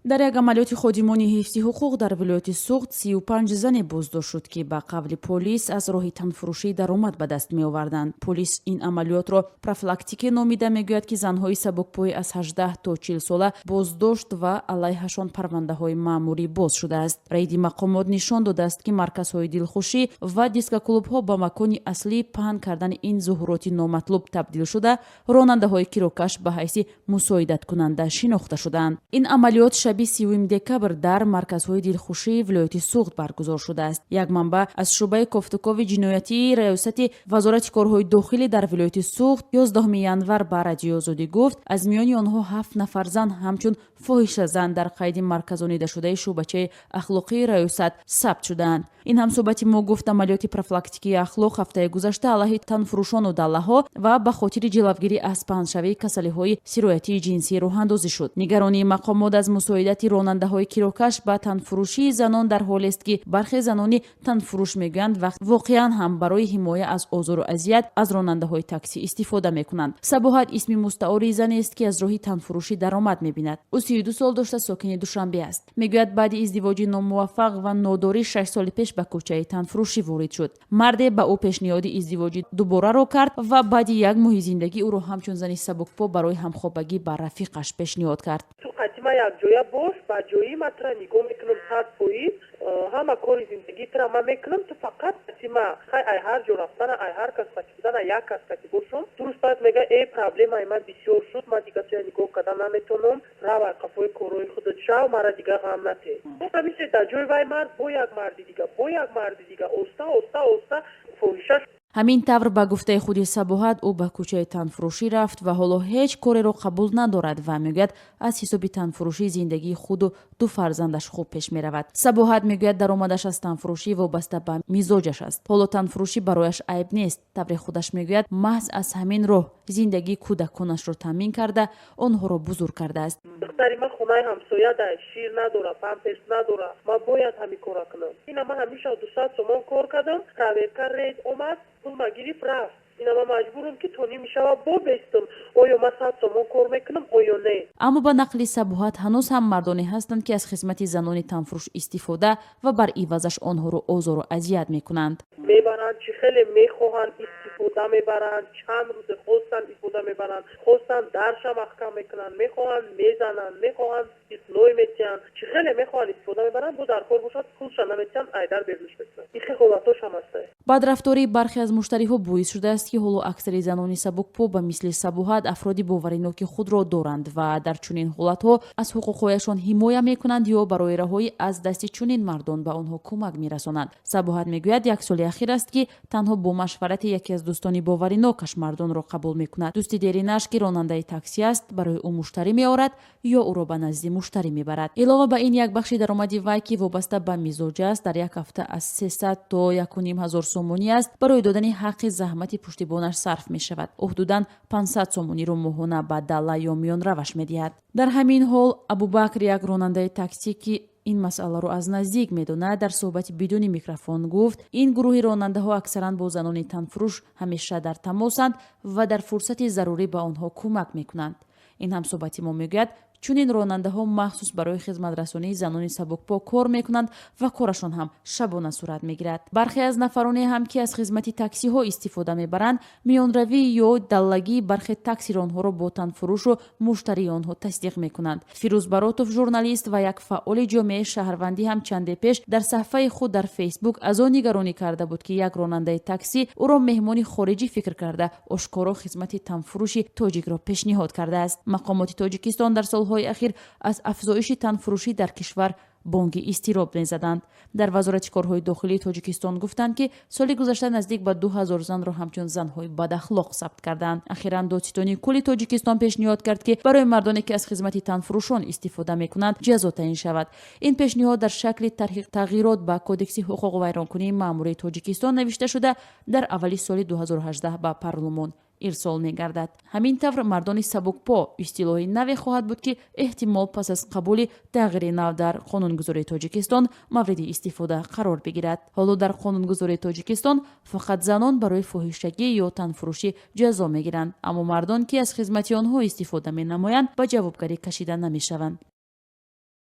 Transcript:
Дар як амалиёти ходимони ҳифзи ҳуқуқ дар вилояти Суғд 35 зане боздошт шуд, ки ба қавли полис аз роҳи танфурӯшӣ даромад ба даст меоварданд. Полис ин амалиётро профилактикӣ номида, мегӯяд, ки занҳои сабукпои аз 18 то 40 сола боздошт ва алайҳашон парвандаҳои маъмурӣ боз шудааст. Рейди мақомот нишон додааст, ки марказҳои дилхушӣ ва дискоклубҳо ба макони аслии паҳн кардани ин зуҳуроти номатлуб табдил шуда, ронандаҳои кирокаш ба ҳайси мусоидаткунанда шинохта шудаанд. Ин амалиёт шаби 30 декабр дар марказҳои дилхушии вилояти Суғд баргузор шудааст. Як манбаъ аз шӯъбаи кофтукови ҷиноятии Раёсати Вазорати корҳои дохилӣ дар вилояти Суғд 11 январ ба Радиои Озодӣ гуфт, аз миёни онҳо ҳафт нафар зан ҳамчун фоҳишазан дар қайди марказонидашудаи шӯъбачаи ахлоқии раёсат сабт шудаанд. Ин ҳамсӯҳбати мо гуфт, амалиёти профилактикии ахлоқ ҳафтаи гузашта алайҳи танфурӯшону даллаҳо ва ба хотири ҷилавгирӣ аз паҳншавии касалиҳои сироятии ҷинсӣ роҳандозӣ шуд. Нигаронии мақомот аз мусоидати ронандаҳои кирокаш ба танфурӯшии занон дар ҳолест, ки бархе занони танфурӯш мегӯянд, вақт воқеан ҳам барои ҳимоя аз озору азият аз ронандаҳои таксӣ истифода мекунанд. Сабоҳат исми мустаори занест, ки аз роҳи танфурӯшӣ даромад мебинад. Ӯ 32 сол дошта, сокини Душанбе аст. Мегӯяд, баъди издивоҷи номуваффақ ва нодорӣ 6 соли пеш ба кӯчаи танфурӯшӣ ворид шуд. Марде ба ӯ пешниҳоди издивоҷи дубораро кард ва баъди як моҳи зиндагӣ ӯро ҳамчун зани сабукпо барои ҳамхобагӣ ба рафиқаш пешниҳод кард. Ту қати ма якҷоя бош, ба ҷои ма тура нигоҳ мекунам 100%, ҳама кори зиндагии тура ман мекунам, ту фақат қати ма хай, ай ҳар ҷо рафтана, ай ҳар кас қати будана, як кас қати бошум. 2 рӯз баъд мега: «Э, проблемаи ман бисёр шуд, ман дига туя нигоҳ карда наметавонам, рав, ай қафои корҳои худат шав, мара дига ғам нате». Ҳамише дар ҷои вай мард бо як марди дига, бо як марди дига, оста оста оста фоҳиша. Ҳамин тавр, ба гуфтаи худи Сабоҳат, ӯ ба кӯчаи танфурӯшӣ рафт ва ҳоло ҳеҷ кореро қабул надорад ва мегӯяд, аз ҳисоби танфурӯшӣ зиндагии худу ду фарзандаш хуб пеш меравад. Сабоҳат мегӯяд, даромадаш аз танфурӯшӣ вобаста ба мизоҷаш аст. Ҳоло танфурӯшӣ барояш айб нест. Тавре худаш мегӯяд, маҳз аз ҳамин роҳ зиндагии кӯдаконашро таъмин карда, онҳоро бузург кардааст. Духтари ман хонаи ҳамсоя да шир надора, памперс надора, ман бояд ҳамин кора кунам. Ина ман ҳамеша 200 сомон кор кардам, проверка, рейд омад, пулма гирифт, рафт. Ина ман маҷбурам, ки то ними шава бобестам. Оё ман 100 сомон кор мекунам, оё не? Аммо ба нақли Сабоҳат, ҳанӯз ҳам мардоне ҳастанд, ки аз хизмати занони танфурӯш истифода ва бар ивазаш онҳоро озору азият мекунанд. Мебаранд, чӣ хеле мехоҳанд, истифода мебаранд, чанд рӯзе хостанд, истифода мебаранд, хостанд, дарша маҳкам мекунанд, мехоҳанд, мезананд, мехоҳанд, ной метиҳанд, чӣ хеле мехоҳанд, истифода мебаранд. Бо дар кор бошад, пулша наметиҳанд, айдар берунш мекунанд. Ин хел ҳолатҳош ҳам ҳаста. Бадрафтории бархе аз муштариҳо боис шудааст, ки ҳоло аксари занони сабукпо ба мисли Сабоҳат афроди бовариноки худро доранд ва дар чунин ҳолатҳо аз ҳуқуқҳояшон ҳимоя мекунанд ё барои раҳоӣ аз дасти чунин мардон ба онҳо кӯмак мерасонанд. Сабоҳат мегӯяд, як соли ахир аст, ки танҳо бо машварати яке аз дӯстони боваринокаш мардонро қабул мекунад. Дӯсти деринаш, ки ронандаи таксӣ аст, барои ӯ муштарӣ меорад ё ӯро ба назди муштарӣ мебарад. Илова ба ин, як бахши даромади вай, ки вобаста ба мизоҷ аст, дар як ҳафта аз 300 то 1500 сомонӣ аст, барои додани ҳаққи заҳмати пуштибонаш сарф мешавад. Ӯ ҳудудан 500 сомониро моҳона ба далла ё миёнраваш медиҳад. Дар ҳамин ҳол, Абубакр, як ронандаи таксӣ, ки ин масъаларо аз наздик медонад, дар суҳбати бидуни микрофон гуфт, ин гурӯҳи ронандаҳо аксаран бо занони танфурӯш ҳамеша дар тамосанд ва дар фурсати зарурӣ ба онҳо кӯмак мекунанд. Ин ҳамсӯҳбати мо мегӯяд, чунин ронандаҳо махсус барои хизматрасонии занони сабукпо кор мекунанд ва корашон ҳам шабона сурат мегирад. Бархе аз нафароне ҳам, ки аз хизмати таксиҳо истифода мебаранд, миёнравӣ ё даллагии бархе таксиронҳоро бо танфурӯшу муштарии онҳо тасдиқ мекунанд. Фирӯз Баротов, журналист ва як фаъоли ҷомеаи шаҳрвандӣ, ҳам чанде пеш дар саҳифаи худ дар Фейсбук аз он нигаронӣ карда буд, ки як ронандаи таксӣ ӯро меҳмони хориҷӣ фикр карда, ошкоро хизмати танфурӯши тоҷикро пешниҳод кардааст. Мақомоти Тоҷикистон дар солҳои ахир аз афзоиши танфурӯшӣ дар кишвар бонги изтироб мезаданд. Дар Вазорати корҳои дохилии Тоҷикистон гуфтанд, ки соли гузашта наздик ба 2000 занро ҳамчун занҳои бадахлоқ сабт карданд. Ахиран Додситонии кулли Тоҷикистон пешниҳод кард, ки барои мардоне, ки аз хизмати танфурӯшон истифода мекунанд, ҷазо таъин шавад. Ин пешниҳод дар шакли тарҳи тағйирот ба Кодекси ҳуқуқвайронкунии маъмурии Тоҷикистон навишта шуда, дар аввали соли 2018 ба парлумон ирсол мегардад. Ҳамин тавр, мардони сабукпо истилоҳи наве хоҳад буд, ки эҳтимол пас аз қабули тағйири нав дар қонунгузории Тоҷикистон мавриди истифода қарор бигирад. Ҳоло дар қонунгузории Тоҷикистон фақат занон барои фоҳишагӣ ё танфурӯшӣ ҷазо мегиранд, аммо мардон, ки аз хизмати онҳо истифода менамоянд, ба ҷавобгарӣ кашида намешаванд.